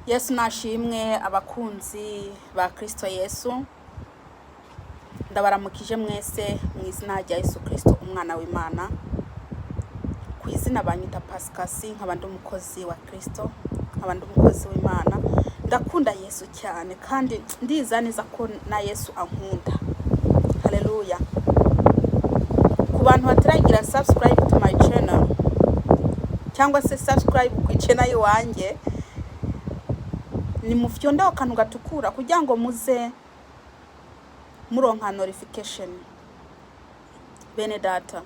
Yesu nashimwe abakunzi ba Kristo Yesu ndabaramukije mwese mu izina rya Yesu Kristo umwana w'Imana. Ku izina banyita Pasikasi, nkaba ndi umukozi wa Kristo, nkaba ndi umukozi w'Imana. Ndakunda Yesu cyane kandi ndiza neza ko na Yesu ankunda. Haleluya. Ku bantu bataragira subscribe to my channel cyangwa se subscribe ku channel iwanjye, ni mufyondeho akantu gatukura kugira ngo muze muronka notification. Bene data,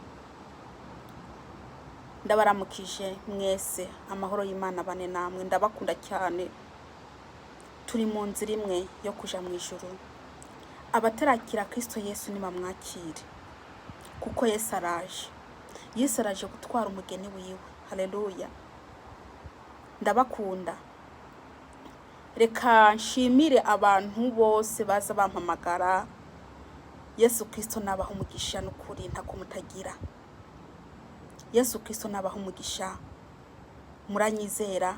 ndabaramukije mwese, amahoro y'Imana bane namwe. Ndabakunda cyane. Turi mu nzira imwe yo kuja mu ijuru. Abatarakira Kristo Yesu nibamwakire, kuko Yesu araje. Yesu araje gutwara umugeni wiwe. Haleluya. Ndabakunda. Reka nshimire abantu bose baza bampamagara. Yesu Kristo nabaha umugisha n'ukuri, ntako mutagira. Yesu Kristo nabaha umugisha. Muranyizera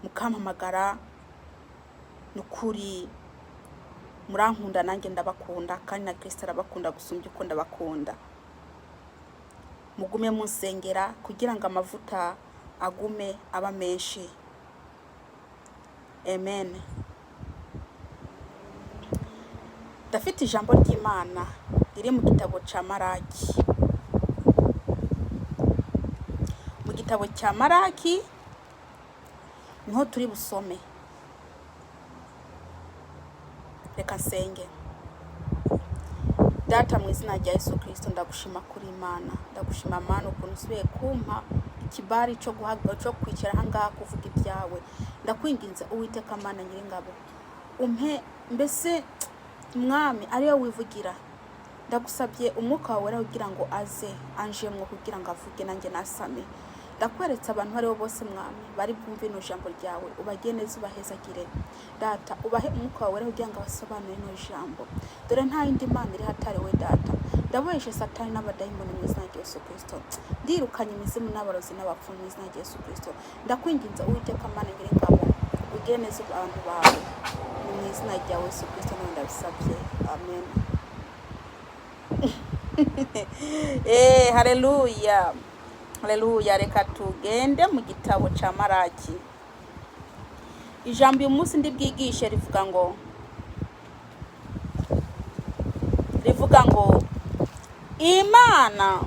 mukampamagara, n'ukuri murankunda, nanjye ndabakunda, kandi na Kristo arabakunda gusumbya uko ndabakunda. Mugume munsengera kugira ngo amavuta agume aba menshi. Amen. Ndafite ijambo ry'Imana riri mu gitabo cya Maraki. Mu gitabo cya Maraki niho turi busome. Reka nsenge. Data, mu izina rya Yesu Kristo, ndagushima kuri Imana. Ndagushima Mana ukuntu usubiye kumpa ikibari cyo kwicara aha ngaha kuvuga ibyawe. Ndakwinginze Uwiteka Mana Nyiringabo, umpe mbese Mwami ariyo wivugira. Ndagusabye umwuka wawe wera kugira ngo aze anjemwo, kugira ngo avuge nanjye nasame. Ndakweretse abantu aribo bose Mwami bari bwumve ino jambo ryawe, ubagire neza, ubahezagire. Data, ubahe umwuka wawe wera kugira ngo abasobanure ino jambo. Dore nta yindi Mana iri hatari we Data. Ndaboheshe Satani n'abadayimoni mu izina rya Yesu Kristo. Ndirukanye imizimu n'abarozi n'abapfumu mu izina rya Yesu Kristo. Ndakwinginze Uwiteka Mana Nyiringabo, ugire neza abantu bawe. Ni mu izina rya Yesu Kristo nawe ndabisabye. Amen. Haleluya. Haleluya. Reka tugende mu gitabo ca Maraki. Ijambo uyu munsi ndi bwigishe rivuga ngo Imana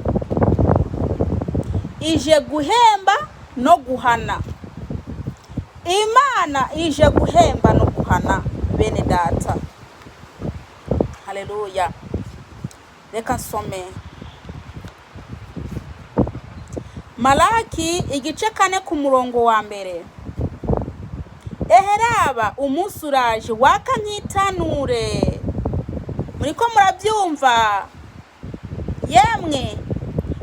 ije guhemba no guhana. Imana ije guhemba no guhana bene data. Haleluya. Reka nsome Malaki igice 4 ku murongo wa mbere. Eheraba umunsi uraje waka nk'itanure. Muriko murabyumva? Yemwe,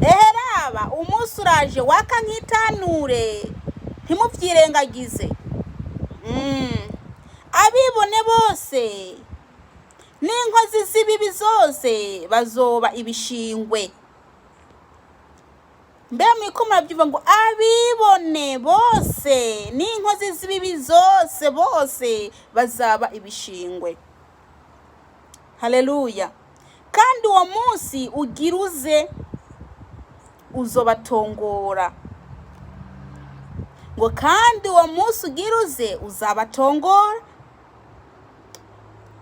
eheraba umunsi uraje waka nk'itanure, ntimuvyirengagize. Abibone bose n'inkozi z'ibibi zose bazoba ibishingwe. Mbe muriko murabyumva ngo abibone bose n'inkozi z'ibibi zose bose bazaba ibishingwe. Haleluya. Kandi uwo munsi ugira uze uzobatongora. Ngo kandi uwo munsi ugira uze uzabatongora.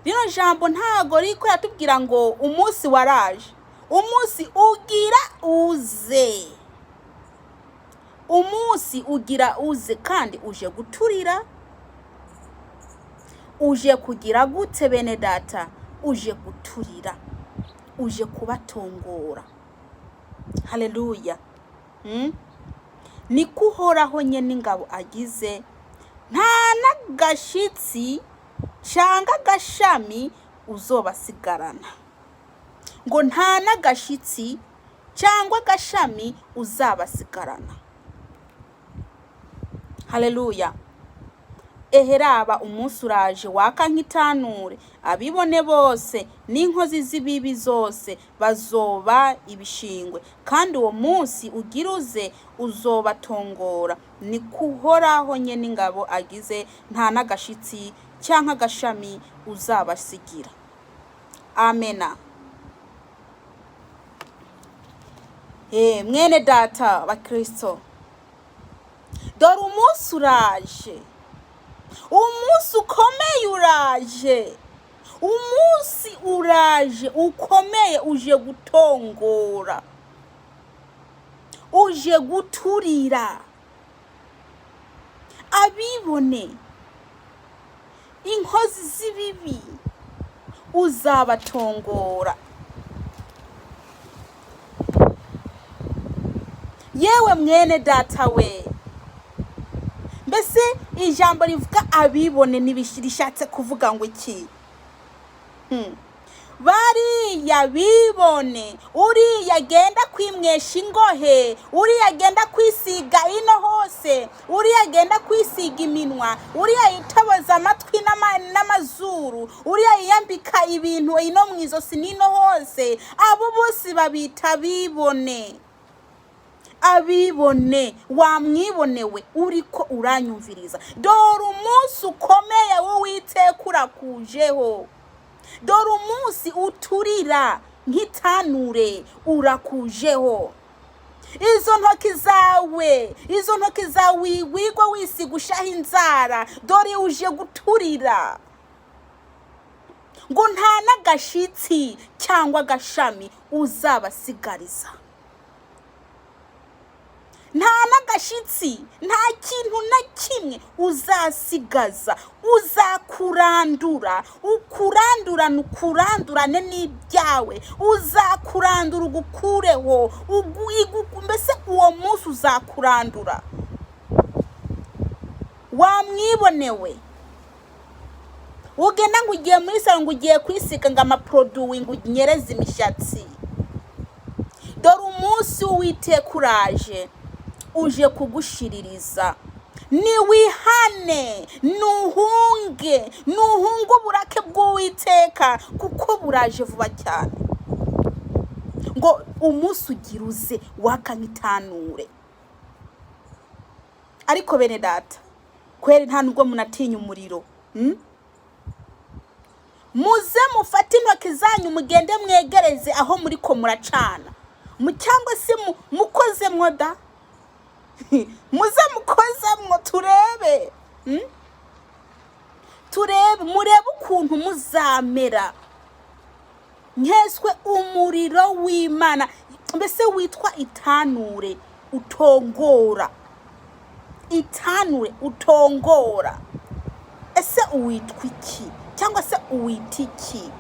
Rino jambo ntago riko yatubwira ngo umunsi waraje. Umunsi ugira uze. Umunsi ugira uze kandi uje guturira. Uje kugira gute bene data? Uje guturira. Uje kubatongora. Haleluya. Niko Uhoraho nyene ingabo agize, nta n'agashitsi canga agashami uzobasigarana. Ngo nta n'agashitsi cyangwa agashami uzabasigarana. Haleluya. Eheraba umunsi uraje waka nk'itanure, abibone bose n'inkozi z'ibibi zose bazoba ibishingwe, kandi uwo munsi ugira uze uzobatongora. Ni kuhoraho nyene ingabo agize, nta n'agashitsi canke agashami uzabasigira. Amena. Mwene data bakristo, dore umunsi uraje, umunsi ukomeye uraje, umunsi uraje ukomeye, uje gutongora, uje guturira abibone, inkozi z'ibibi uzabatongora. Yewe mwene data we, mbese ijambo rivuga abibone rishatse kuvuga ngo iki? Bariya bibone, uriya agenda kwimwesha ingohe, uriya agenda kwisiga ino hose, uriya agenda kwisiga iminwa, uriya yitoboza amatwi n'amazuru, uriya yiyambika ibintu ino mu izosi n'ino hose, abo bose babita bibone. Abibone, wamwibonewe uriko uranyumviriza, dore umunsi ukomeye w'Uwiteka urakujeho, dore umunsi uturira nk'itanure urakujeho. Izo ntoki zawe, izo ntoki zawe wigwa wisiga ushaho inzara, dore uje guturira, ngo nta n'agashitsi cyangwa agashami uzabasigariza, nta n'agashitsi, nta kintu na kimwe uzasigaza. Uzakurandura, ukurandurane, ukurandurane n'ibyawe, uzakurandura ugukureho, mbese uwo munsi uzakurandura. Wamwibonewe, ugenda ngo ugiye muri salo, ngo ugiye kwisiga ngo amaproduwi, ngo unyereze imishatsi, dore umunsi w'Uwiteka uraje, uje kugushiririza. Niwihane, nuhunge, nuhunge uburake bw'Uwiteka, kuko buraje vuba cyane. Ngo umunsi ugira uze waka nk'itanure. Ariko bene data, kweri nta nubwo munatinya umuriro, Muze mufate intoki zanyu mugende mwegereze aho muriko muracana, cyangwa se mukozemwo da, muze mukozemwo turebe, Turebe, murebe ukuntu muzamera. Nkeswe umuriro w'Imana, mbese witwa itanure utongora, itanure utongora. Ese uwitwa iki? Cyangwa se uwita iki?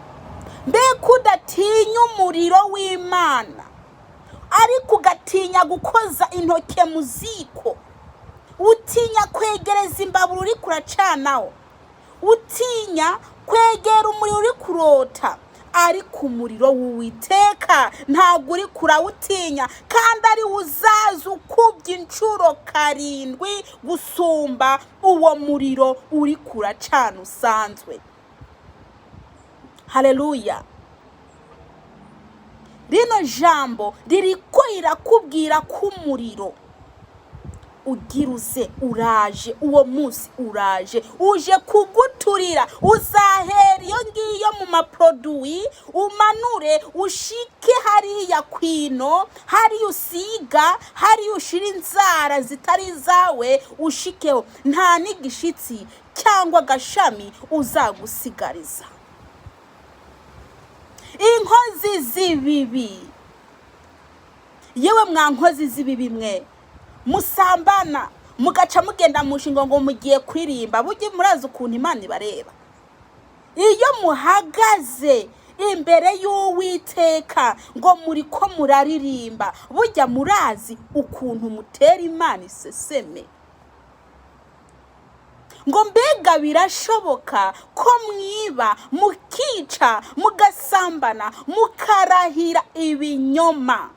Mbega udatinya umuriro w'Imana, ariko ugatinya gukoza intoke mu ziko, utinya kwegereza imbabura uri kuracanaho, utinya kwegera umuriro uri kurota, ariko umuriro w'Uwiteka ntabwo uri kurawutinya, kandi ari uzaza ukubye inshuro 7 gusumba uwo muriro uri kuracana usanzwe. Haleluya. Rino jambo ririko rirakubwira ko umuriro ugira uze, uraje, uwo munsi uraje, uje kuguturira. Uzahera iyo ngiyo mu maproduwi, umanure ushike hariya kwino, hariya usiga, hariya ushira inzara zitari izawe, ushikeho, nta n'igishitsi cyangwa agashami uzagusigariza. Inkozi z'ibibi, yewe mwa nkozi z'ibibi mwe, musambana mugaca mugenda mu nshingo ngo mugiye kuririmba, burya murazi ukuntu Imana ibareba. Iyo muhagaze imbere y'Uwiteka ngo muriko muraririmba, burya murazi ukuntu mutera Imana iseseme. Ngo mbega birashoboka ko mwiba, mukica, mugasambana, mukarahira ibinyoma,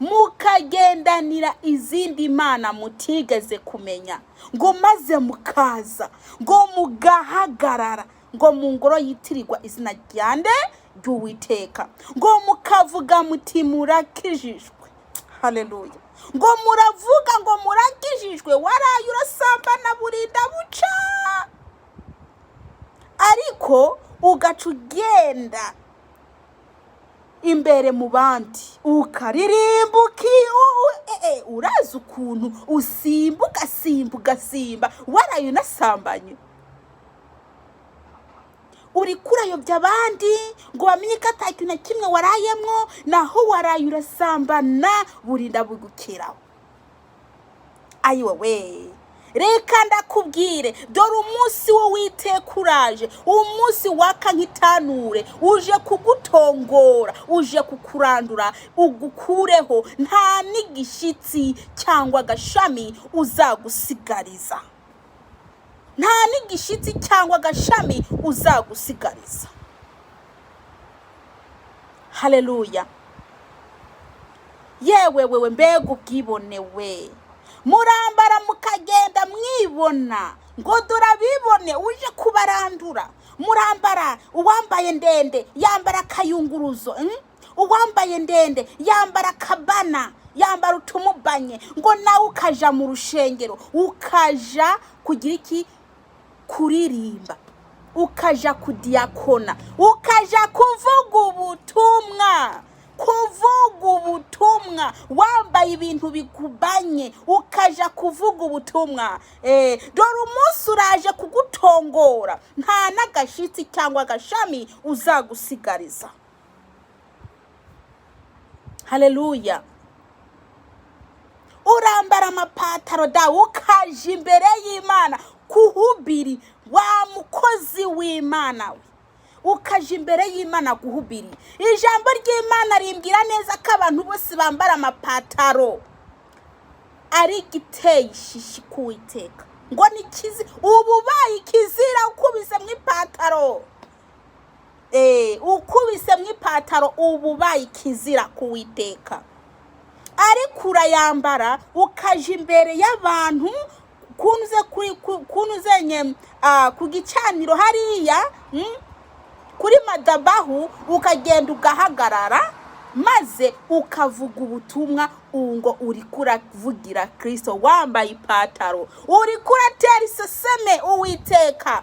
Mukagendanira izindi mana mutigeze kumenya, ngo maze mukaza, ngo mugahagarara ngo mu ngoro yitirirwa izina ryande? Ry'Uwiteka, ngo mukavuga muti: "Murakijijwe." Haleluya! Ngo muravuga ngo murakijijwe, waraye urasambana burinda buca, ariko ugaca ugenda imbere mu bandi ukaririmba, urazi ukuntu usimba, ugasimba, ugasimba, waraye unasambanye. Uri kurayobya abandi ngo bamenye ko ata kintu na kimwe warayemwo, naho waraye urasambana burinda bugukeraho. Ayiwe, reka ndakubwire, dore umunsi w'Uwiteka uraje, umunsi waka nk'itanure, uje kugutongora, uje kukurandura ugukureho, nta n'igishyitsi cyangwa agashami uzagusigariza, nta n'igishyitsi cyangwa agashami uzagusigariza. Haleluya! Yewe wewe, mbega ubwibone we! Murambara mukagenda mwibona, ngo dore abibone, uje kubarandura. Murambara, uwambaye ndende yambara akayunguruzo, Uwambaye ndende yambara akabana, yambara utumubanye, ngo nawe ukaja mu rushengero, ukaja kugira iki? Kuririmba, ukaja kudiyakona, ukaja kuvuga ubutumwa, kuvuga ubutumwa wambaye ibintu bikubanye, ukaja kuvuga ubutumwa. Dore umunsi uraje kugutongora, nta n'agashitsi cyangwa agashami uzagusigariza. Haleluya! Urambara amapataro da, ukaja imbere y'Imana kuhubiri, wa mukozi w'Imana we, ukaja imbere y'Imana guhubiri. Ijambo ry'Imana rimbwira neza ko abantu bose bambara amapataro ari igiteye ishishi k'Uwiteka, ngo ni kizi ubu ubaye ikizira ukubise mu ipataro. Ukubise mu ipataro ubu ubaye ikizira k'Uwiteka, ariko urayambara ukaja imbere y'abantu kunuze kuri kunuzenye ku gicaniro hariya, Kuri madabahu, ukagenda ugahagarara maze ukavuga ubutumwa, ngo uri kuravugira Kirisito wambaye ipataro, uri kuratera iseseme Uwiteka,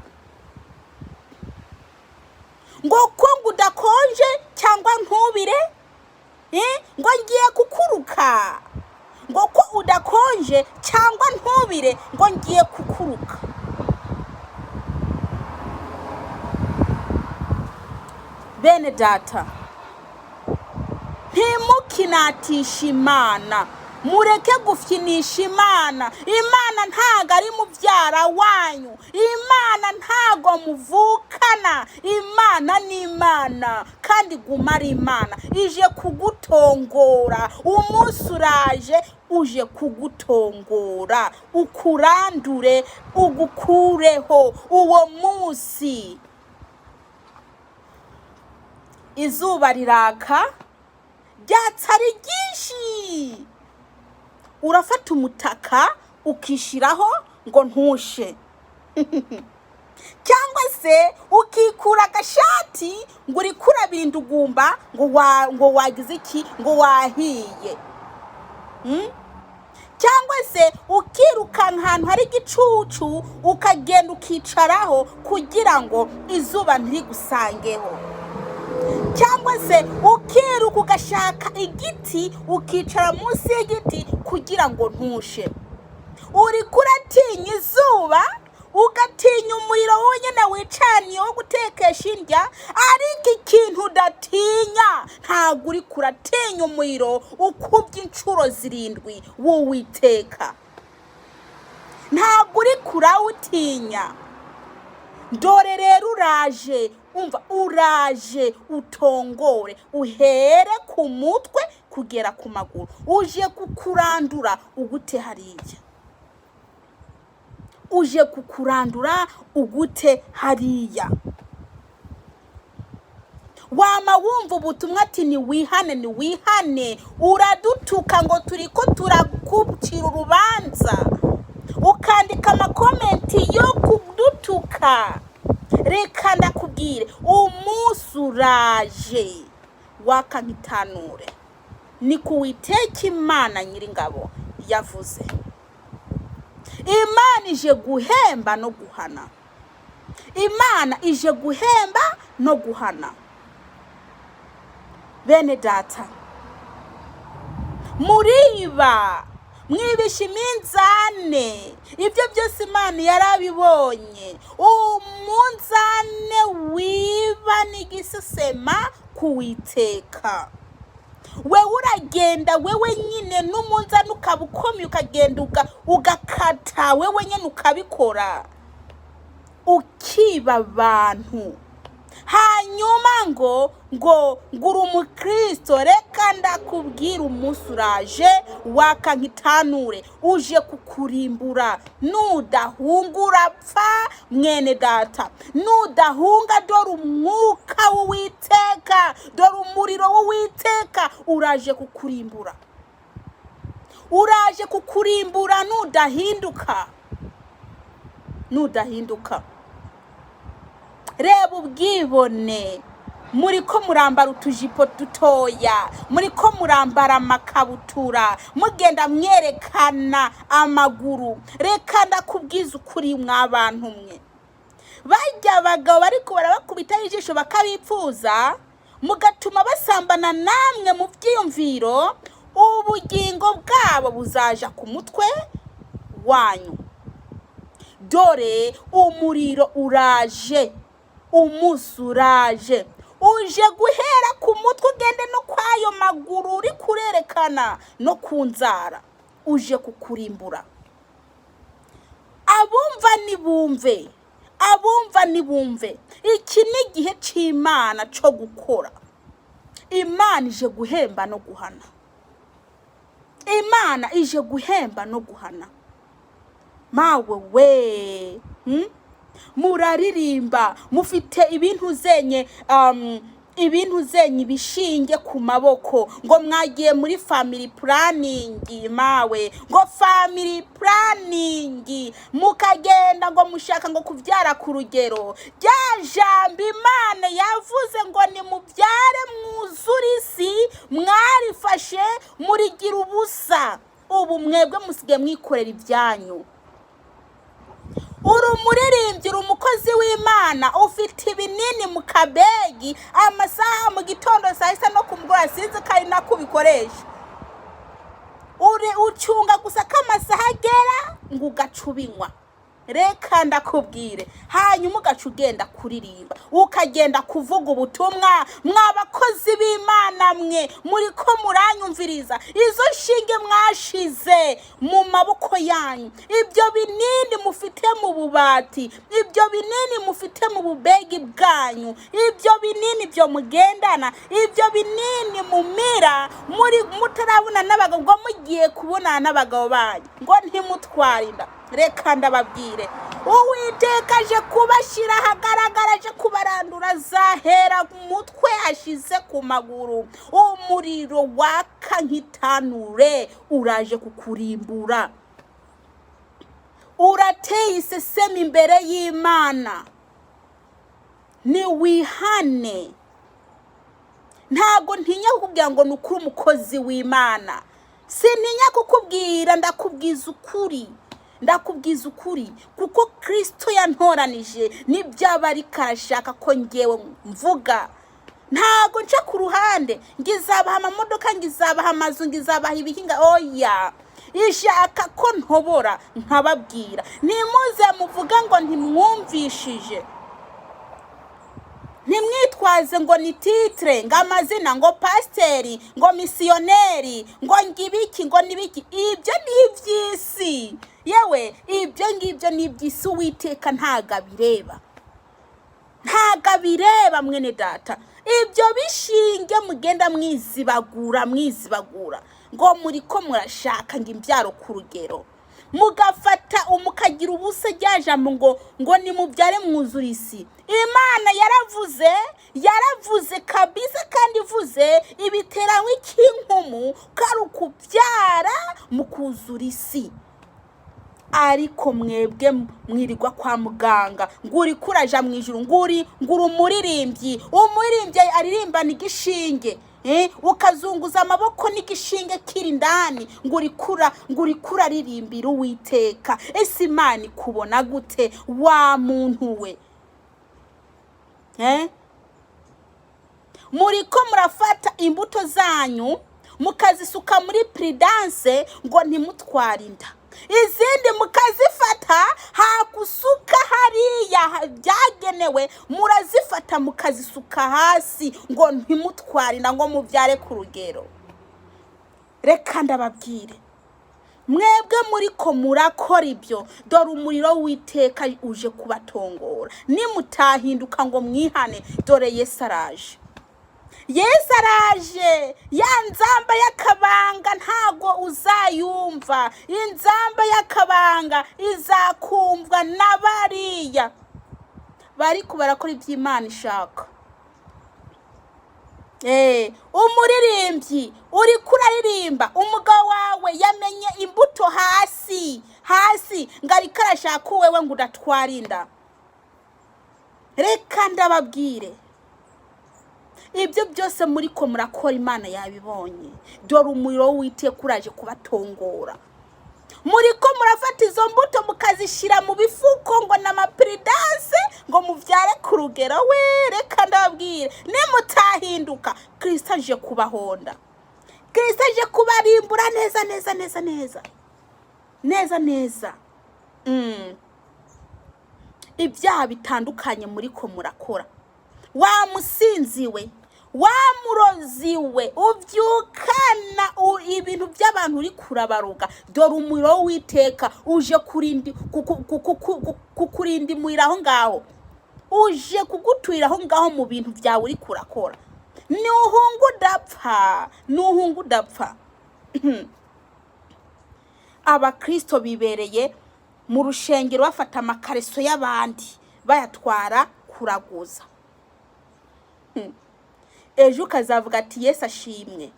ngo ko ngo udakonje cyangwa ntubire, ngo ngiye kukuruka, ngo ko udakonje cyangwa ntubire, ngo ngiye kukuruka. Bene data, ntimukinatishe Imana, mureke gufyinisha Imana. Imana ntago ari mubyara wanyu, Imana ntago muvukana. Imana ni Imana kandi guma ari Imana. Ije kugutongora, umunsi uraje, uje kugutongora ukurandure ugukureho. Uwo munsi izuba riraka, ryatsa ari ryinshi, urafata umutaka ukishiraho ngo ntushe, cyangwa se ukikura agashati ngo uri kurabira indugumba, ngo wagize iki? Ngo wahiye, Cyangwa se ukirukanka ahantu hari igicucu, ukagenda ukicaraho kugira ngo izuba ntirigusangeho, cyangwa se ukiruka ugashaka igiti, ukicara munsi y'igiti kugira ngo ntushe. Uri kuratinya izuba, ugatinya umuriro wonyine wicaniye wo gutekesha indya, ariko ikintu udatinya, ntabwo uri kuratinya umuriro ukubye inshuro 7 w'Uwiteka, ntabwo uri kurawutinya. Dore rero uraje, umva, uraje utongore uhere ku mutwe kugera ku maguru, uje kukurandura ugute hariya, uje kukurandura ugute hariya. Wama wumva ubutumwa ati niwihane, niwihane. Uradutuka ngo turi ko turakucira urubanza, ukandika amacomments yo kudutuka. Reka ndakubwire, umunsi uraje waka nk'itanure. Ni kuwiteka Imana Nyiringabo yavuze. Imana ije guhemba no guhana. Imana ije guhemba no guhana. Bene data, muriba, mwibisha iminzane. Ibyo byose Imana yarabibonye. Umunzane wiba n'igisesema kuwiteka. Wewe uragenda wewe nyine n'umunzani ukaba ukomeye, ukagenda ugakata wewe nyine, ukabikora, ukiba abantu, hanyuma ngo uri umukristo. Reka ndakubwira, umunsi uraje waka nk'itanure, uje kukurimbura. Nudahunga urapfa, mwene data. Nudahunga, dore umwuka w'Uwiteka, dore umuriro w'Uwiteka uraje kukurimbura, uraje kukurimbura nudahinduka, nudahinduka. Reba ubwibone. Muri ko murambara utujipo dutoya, muri ko murambara amakabutura, mugenda mwerekana amaguru. Reka ndakubwiza ukuri, mwabantu mwe, bajya abagabo bariko barabakubitaho ijisho bakabipfuza, mugatuma basambana namwe mu byiyumviro, ubugingo bwabo buzaja ku mutwe wanyu. Dore umuriro uraje, umunsi uraje, uje guhera ku mutwe ugende no kw'ayo maguru uri kurerekana no ku nzara, uje kukurimbura. Abumva nibumve, abumva nibumve. Iki ni igihe cy'Imana cyo gukora. Imana ije guhemba no guhana. Imana ije guhemba no guhana. Mawe we, Muraririmba mufite ibintu zenye, ibintu zenye, ibishinge ku maboko, ngo mwagiye muri family planning. Mawe, ngo family planning, mukagenda ngo mushaka ngo kubyara ku rugero. Rya jambo Imana yavuze ngo nimubyare mwuzure isi, mwarifashe murigira ubusa. Ubu mwebwe musigaye mwikorera ibyanyu. Uri umuririmbyi, uri umukozi w'Imana, ufite ibinini mu kabegi amasaha mu gitondo, saa sita no ku mugoroba. Sinzi ko ari nako ubikoresha. Uri ucunga gusa ko amasaha agera ngo ugaca ubinywa. Reka ndakubwire, hanyuma ugaca ugenda kuririmba, ukagenda kuvuga ubutumwa. Mwa bakozi b'Imana mwe muri ko muranyumviriza, izo nshinge mwashize mu maboko yanyu, ibyo binini mufite mu bubati, ibyo binini mufite mu bubegi bwanyu, ibyo binini byo mugendana, ibyo binini mumira muri mutarabona n'abagabo, ngo mugiye kubonana n'abagabo banyu ngo ntimutware inda, reka ndababwire, Uwiteka aje kubashyira ahagaragara, aje kubarandura. Azahera ku mutwe ashize ku maguru. Umuriro waka nk'itanure uraje kukurimbura. Urateye isesemi imbere y'Imana. Niwihane. Ntabwo ntinya kukubwira ngo ni ukuri umukozi w'Imana. Sintinya kukubwira, ndakubwiza ukuri, ndakubwiza ukuri, kuko Kirisito yantoranije n'ibyaba ariko arashaka ko ngewe mvuga. Ntabwo nca ku ruhande ngo izabaha amamodoka, ngo izabaha amazu, ngo izabaha ibihinga. Oya, ishaka ko ntobora nkababwira. Ntimuze muvuge ngo ntimwumvishije. Ntimwitwaze ngo ni titre, ngo amazina, ngo pasiteri, ngo misiyoneri, ngo ngibiki, ngo nibiki. Ibyo ni iby'isi. Yewe, ibyo ngibyo ni iby'isi. Uwiteka ntabwo abireba, ntabwo abireba, mwene data. Ibyo bishinge mugenda mwizibagura, mwizibagura ngo muri ko murashaka ngo imbyaro ku rugero, mugafata mukagira ubusa. Rya Rya jambo ngo nimubyare mwuzure isi. Imana yaravuze, yaravuze kabisa, kandi ivuze ibiteraho ikinkumu ko ari ukubyara mu kuzura isi. Ariko mwebwe mwirirwa kwa muganga ngo uri kuraja mu ijuru, ngo uri umuririmbyi. Umuririmbyi aririmbana igishinge, ukazunguza amaboko n'igishinge kiri indani, ngo uri kuraririmbira Uwiteka. Ese Imana ikubona gute, wa muntu we? Muriko murafata imbuto zanyu mukazisuka muri Prudence ngo ntimutware inda, izindi mukazifata hakusuka hariya byagenewe, murazifata mukazisuka hasi ngo ntimutware inda, ngo mubyare ku rugero. Reka ndababwire, mwebwe muriko murakora ibyo, dore umuriro w'iteka uje kubatongora nimutahinduka ngo mwihane. Dore Yesu araje, Yesu araje. Ya nzamba y'akabanga ntago uzayumva. Inzamba y'akabanga izakumvwa na bariya bariko barakora iby'Imana ishaka. Umuririmbyi uri kuraririmba, umugabo wawe yamenye imbuto hasi hasi, ngo ariko arashaka uwewe ngo udatwara inda. Reka ndababwire, ibyo byose muriko murakora Imana yabibonye. Dore umuriro w'Uwiteka uraje kubatongora. Muriko murafata izo mbuto mukazishyira mu bifuko ngo ni ama Prudence, ngo mubyare ku rugero. We, reka ndababwire, nimutahinduka, Kirisito aje kubahonda, Kirisito aje kubarimbura neza neza neza neza neza neza. Ibyaha bitandukanye muriko murakora, wa musinzi we, wa murozi we, ubyukana ibintu by'abantu uri kurabaroga, dore umuriro w'Uwiteka uje kukurinda imuriro aho ngaho, uje kuguturira aho ngaho mu bintu byawe uri kurakora. Nuhunga udapfa, nuhunga udapfa. Abakristo bibereye mu rushengero bafata amakareso y'abandi bayatwara kuraguza. Ejo ukazavuga ati: "Yesu ashimwe."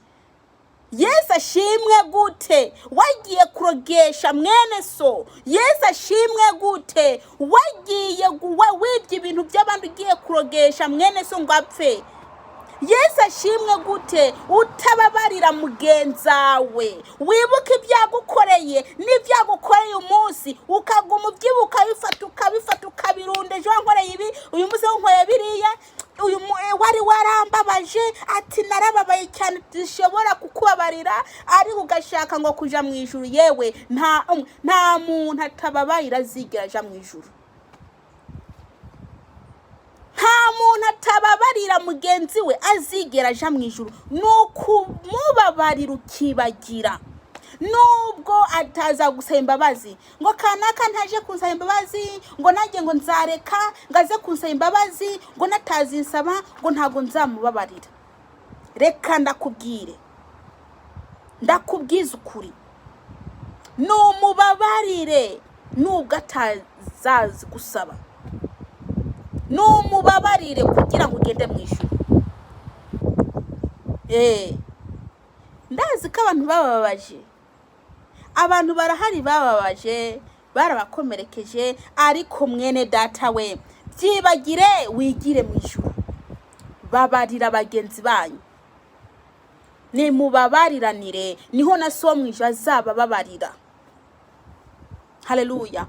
Yesu ashimwe gute wagiye kurogesha mwene so? Yesu ashimwe gute wagiye wibye ibintu by'abandi, ugiye kurogesha mwene so ngo apfe? Yesu ashimwe gute utababarira mugenzawe? Wibuke ibyagukoreye n'ibyagukoreye umunsi, ukaguma ubyibuka, ubifata, ukabifata, ukabirunda. Ejo wankoreye ibi, uyu munsi wankoreye biriya, uyu wari warambabaje, ati narababaye cyane, dushobora kukubabarira, ariko ugashaka ngo kuja mu ijuru. Yewe, nta muntu atababarira azigera aja mu ijuru. Nta muntu atababarira mugenzi we azigera aja mu ijuru. Ni ukumubabarira ukibagira, nubwo ataza gusaba imbabazi, ngo kanaka ntaje kunsaba imbabazi, ngo nanjye ngo nzareka ngo aze kunsaba imbabazi, ngo natazinsaba ngo ntabwo nzamubabarira. Reka ndakubwire, ndakubwiza ukuri, numubabarire nubwo atazazi gusaba, numubabarire kugira ngo ugende mu ijuru. Ndazi ko abantu bababaje, abantu barahari bababaje, barabakomerekeje, ariko mwene data we, byibagire wigire mu ijuru. Babarira bagenzi banyu, nimubabariranire, niho na So wo mu ijuru azabababarira. Haleluya!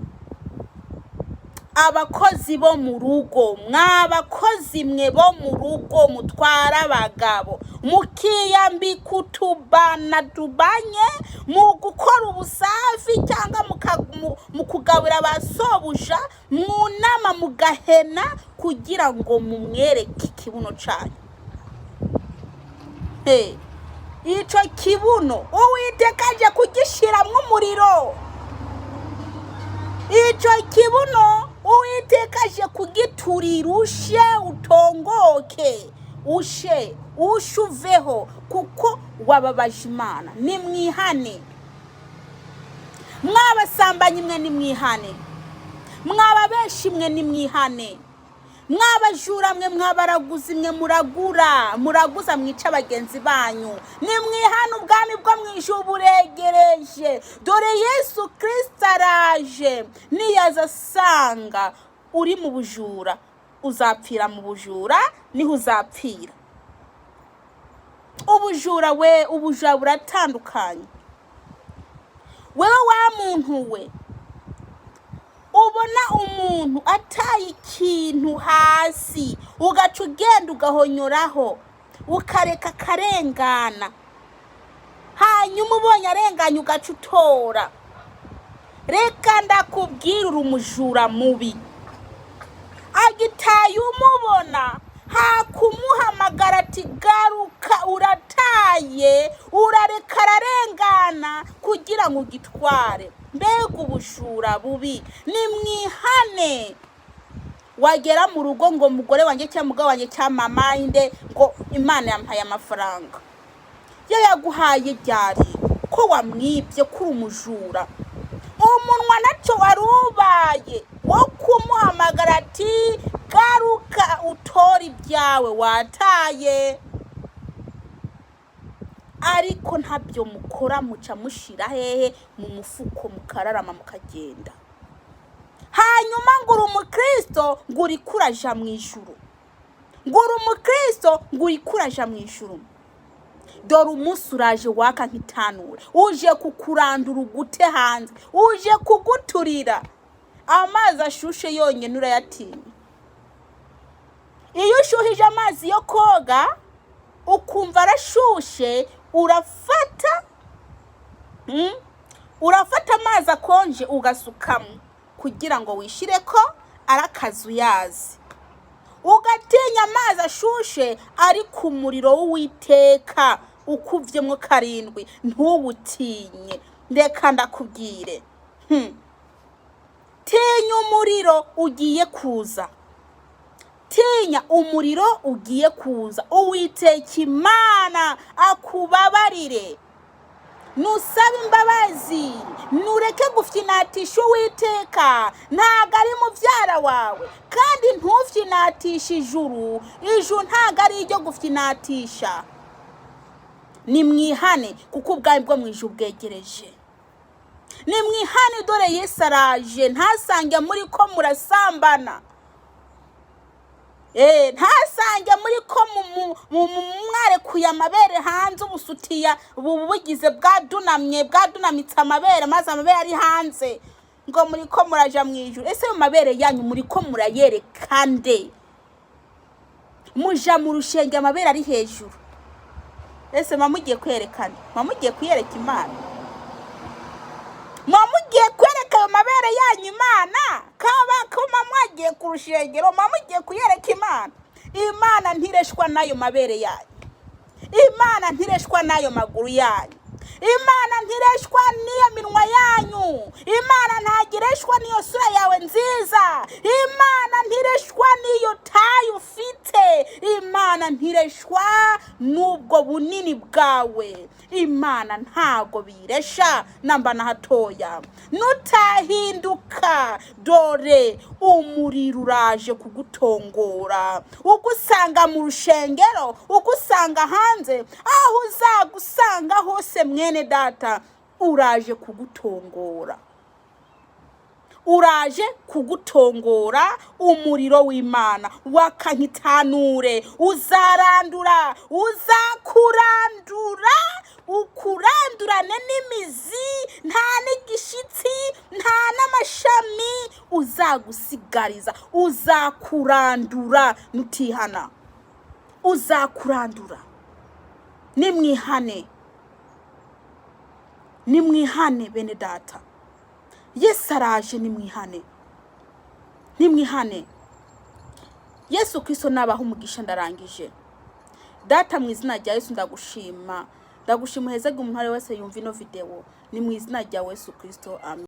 Abakozi bo mu rugo, mwabakozi mwe bo mu rugo mutwara abagabo, mukiyambika utubana tubanye mu gukora ubusafi cyangwa mu kugaburira ba sobuja, mwunama mugahena kugira ngo mumwereke ikibuno cyanyu. Hey, ico kibuno Uwiteka aje kugishiramwo umuriro. Ico kibuno Uwiteka aje kugiturira, ushe utongoke, ushe ushe uveho, kuko wababaje Imana. Nimwihane, mwabasambanyi mwe, nimwihane. Mwaba benshi mwe, nimwihane. Mwabajura mwe, mwabaraguzi mwe, muragura, muraguza, mwica bagenzi banyu, nimwihane. Ubwami bwo mu ijuru buregereje. Dore Yesu Kirisito araje. Niyaza asanga uri mu bujura, uzapfira mu bujura, niho uzapfira. Ubujura we, ubujura buratandukanye. Wewe wa muntu we, ubona umuntu ataye ikintu hasi, ugaca ugenda ugahonyoraho, ukareka akarengana, hanyuma ubonye arenganye ugaca utora, reka ndakubwira, uri umujura mubi. Agitaye umubona, hakumuhamagara ati: "Garuka, urataye", urareka ararengana kugira ngo ugitware. Mbega ubujura bubi! Nimwihane. Wagera mu rugo ngo mugore wanjye cyangwa mugabo wanjye cyangwa mama inde, ngo Imana yampaye amafaranga. Yo yaguhaye ryari, ko wamwibye, ko uri umujura? Umunwa nacyo wari ubaye wo kumuhamagara ati: "Garuka utore ibyawe wataye", ariko ntabyo mukora. Muca mushira hehe? Mu mufuko, mukararama, mukagenda. Hanyuma ngo uri umukristo, ngo uri kuraja mu ijuru, ngo uri umukristo, ngo uri kuraja mu ijuru. Dore umunsi uraje waka nk'itanura, uje kukurandura ugute hanze, uje kuguturira. Amazi ashushe yonyine urayatinya. Iyo ushuhije amazi yo koga ukumva arashushe, urafata amazi akonje ugasukamo kugira ngo wishire ko ari akazuyazi, ugatinya amazi ashushe. Ariko umuriro w'Uwiteka ukuvyemwo karindwi ntuwutinye. Reka ndakubwire, Tinya umuriro ugiye kuza, tinya umuriro ugiye kuza. Uwiteka Imana akubabarire. Nusaba imbabazi, nureke gufyinatisha Uwiteka. Ntabwo ari mubyara wawe, kandi ntufyinatishe ijuru. Ijuru ntabwo ari iryo gufyinatisha. Nimwihane, kuko ubwami bwo mu ijuru bwegereje. Nimwihane, dore Yesu araje. Ntasange muri ko murasambana, ntasange muri ko mwarekuye amabere hanze, ubusutiya bugize bwadunamye, bwadunamitse amabere, maze amabere ari hanze, ngo muri ko muraja mu ijuru. Ese mu mabere yanyu muri ko murayereka nde? Muja mu rushenge amabere ari hejuru. Ese muba mugiye kwerekana, muba mugiye kuyereka Imana? Muba mugiye kwereka ayo mabere yanyu Imana? Kaba kuma mwagiye ku rushengero, muba mugiye kuyereka Imana? Imana ntireshwa n'ayo mabere yanyu. Imana ntireshwa n'ayo maguru yanyu. Imana ntireshwa n'iyo minwa yanyu. Imana ntagireshwa n'iyo sura yawe nziza. Imana ntireshwa n'iyo taille ufite. Imana ntireshwa n'ubwo bunini bwawe. Imana ntago biresha namba na hatoya. Nutahinduka, dore umuriro uraje kugutongora, ugusanga mu rushengero, ugusanga hanze, aho uzagusanga hose. Mwene data, uraje kugutongora, uraje kugutongora. Umuriro w'Imana waka nk'itanure, uzarandura, uzakurandura, ukurandurane n'imizi. Nta n'igishyitsi, nta n'amashami uzagusigariza. Uzakurandura nutihana, uzakurandura. Nimwihane, nimwihane bene data, Yesu araje. Nimwihane, nimwihane. Yesu Kirisito nabaha umugisha. Ndarangije. Data, mu izina rya Yesu ndagushima, ndagushima. Uhezege umuntu uwo ari we wese yumva ino videwo. Ni mu izina rya Yesu Kirisito, amen.